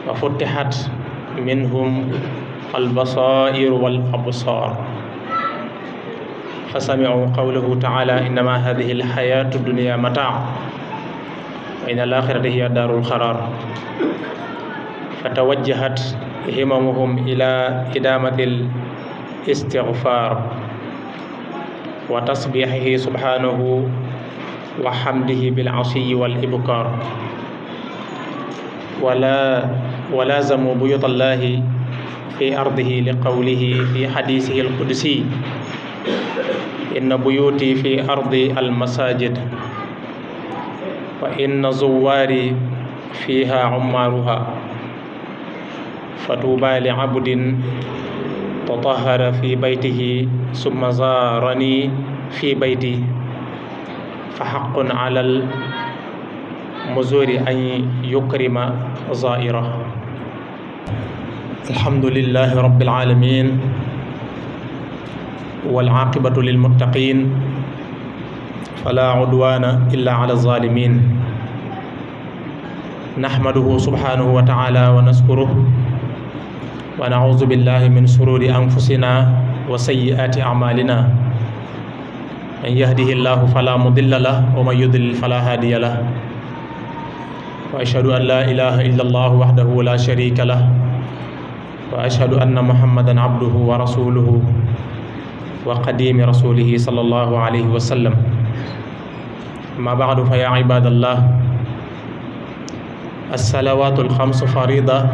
wa futtihat minhum albasairu wal absar fa sami'u qawlahu ta'ala innama hadhihi alhayatu dunya mata' wa inna al-akhirata hiya darul qarar fatawajjahat himamuhum ila idamatil istighfar wa tasbihihi subhanahu wa hamdihi bil asiyyi wal ibkar walazamu buyutallahi fi ardihi liqawlihi fi hadisihi alqudsi inna buyuti fi ardi almasajid wa inna zuwari fiha ummaruha fatuba li abdin tatahhara fi baytihi summa zarani fi bayti fa haqqun ala al muzuri an yukrima zaira. Alhamdulillahi rabbil alamin wal aqibatu lil muttaqin fala udwana illa ala zalimin. Nahmaduhu subhanahu wa ta'ala wa naskuruhu wa na'udhu billahi min sururi anfusina wa sayyiati a'malina. Man yahdihillahu fala mudilla lahu wa man yudlil fala hadiya lahu. Wa ashhadu an la ilaha illallah wahdahu la sharika lah wa ashhadu anna muhammadan abduhu wa rasuluhu wa qadimi rasulihi sallallahu alayhi wa sallam. Amma ba'du fa ya ibadallah, as-salawatul khamsu farida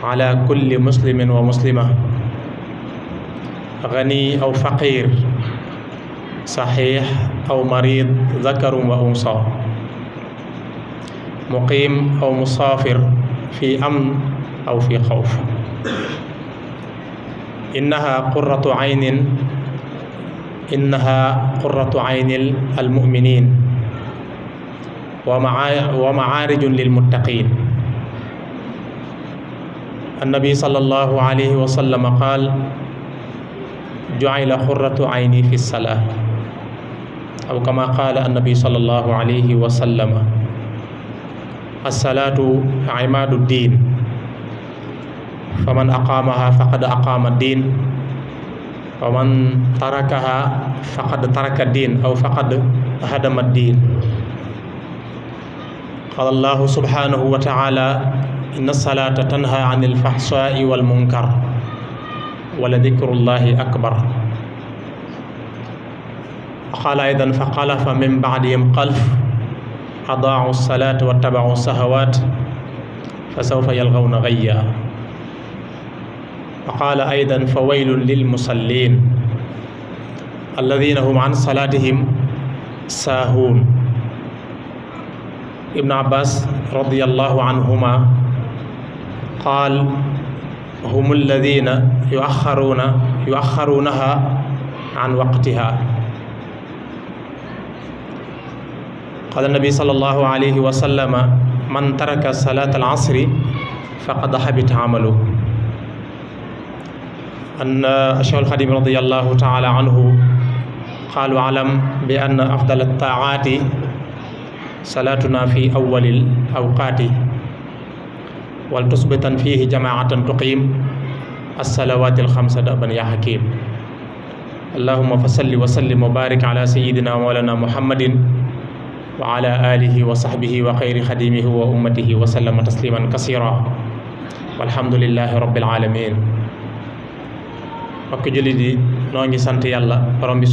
ala kulli muslimin wa muslimah ghani aw faqir sahih aw marid dhakarun wa unsa muqim aw musafir fi amn aw fi xawf. innaha qurratu aynil almuminin wa ma'aarijun lilmuttaqin. annabi sallallahu alayhi wa sallam qaal ju'ila qurratu ayni fi salah aw kama qaala annabi sallallahu alayhi wa sallam as-salaatu imaadu diin faman aqaamaha faqad aqaama diin wa man tarakaha faqad taraka diin aw faqad hadama diin. qaala allahu subhanahu wa ta'ala inna as-salaata tanha anil fahshaa'i wal munkar wa la dhikrullahi akbar. qaala aydan fa xalafa min ba'dihim xalf adaa'u salaata wa taba'u sahawaat fa sawfa yalqawna ghayya. wa qaala aydan fa waylun lil musalliin alladhiina hum an salaatihim saahuun. Ibn Abbas radiyallahu anhuma qaal hum alladhiina yu'akhkharuunaha an waqtiha. qaala nabi sallallahu alayhi wa sallam man taraka salaata al-asri faqad habita amaluhu. anna Cheikhul Xadim radiyallahu ta'ala anhu qaala wa'lam bi anna afdala at-ta'aati salaatuna fi awwalil awqaati wal tusbitan fihi jamaa'atan tuqiim as-salawaatil xamsa daban ya hakiim. allahumma fasalli wa sallim wa baarik ala sayyidina wa mawlana muhammadin wa ala alihi wa sahbihi wa xayri xadimihi wa ummatihi wa sallama tasliman kasira walhamdulillahi rabbil alamin. mbokk jullit yi noo ngi sant yàlla borom bi